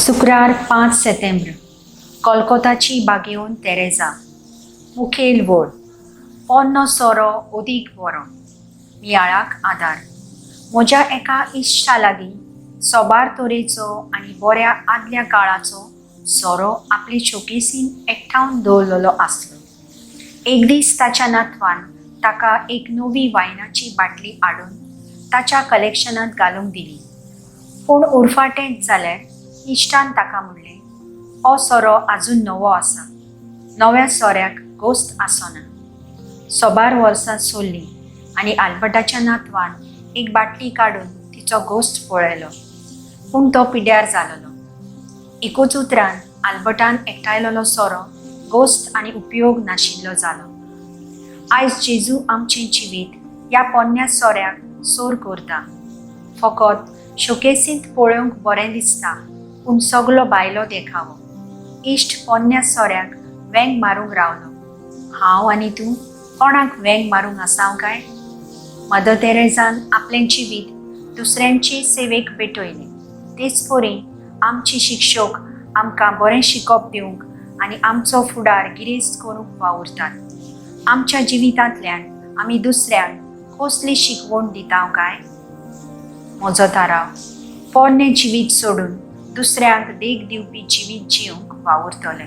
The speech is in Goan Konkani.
शुक्रार 5 सेतेंब्र, कोलकोताची बागेवन तेरेजा. मुखेल वळ, पोन्नो सोरो अदीक बरो. मियाळाक आदार. म्हज्या एका इश्टा लागीं सोबार तरेचो आनी बऱ्या आदल्या काळाचो सोरो आपले शोकेसीन एकठावन दवरलेलो आसलो. एक दीस ताच्या नातवान ताका एक नवी वायनाची बाटली हाडून ताच्या कलेक्शनांत घालूंक दिली. पूण उरफाटेंच जाल्यार इश्टान ताका म्हणलें, हो सोरो आजून नवो आसा, नव्या सोऱ्याक गोस्त आसना. सोबार वर्सां सोडलीं आनी आल्बर्टाच्या नातवान एक बाटली काडून तिचो गोस्त पळयलो, पूण तो पिड्यार जालोलो. एकूच उतरान आल्बर्टान एकठांयलेलो सोरो गोस्त आनी उपयोग नाशिल्लो जालो. आयज जेजू आमचें जिवीत ह्या पोन्न्या सोऱ्याक सोर करता. फकत शोकेसींत पळोवंक बरें दिसता, पूण सगलो भायलो देखावो. इश्ट पोन्न्या सोऱ्याक वेंग मारूंक रावलो. हांव आनी तूं कोणाक वेंग मारूंक आसाव काय? मदर तेरेजान आपलें जिवीत दुसऱ्यांचे सेवेक पेटयलें. तेच परी आमची शिक्षक आमकां बरें शिकप दिवंक आनी आमचो फुडार गिरेस्त करूंक वावुरतात. आमच्या जिवितांतल्यान आमी दुसऱ्यांक कसली शिकवण दिता काय? म्हजो थाराव, पोरणें जिवीत सोडून दुसऱ्यांक देख दिवपी जिवीत जिवंक वावुरतलें.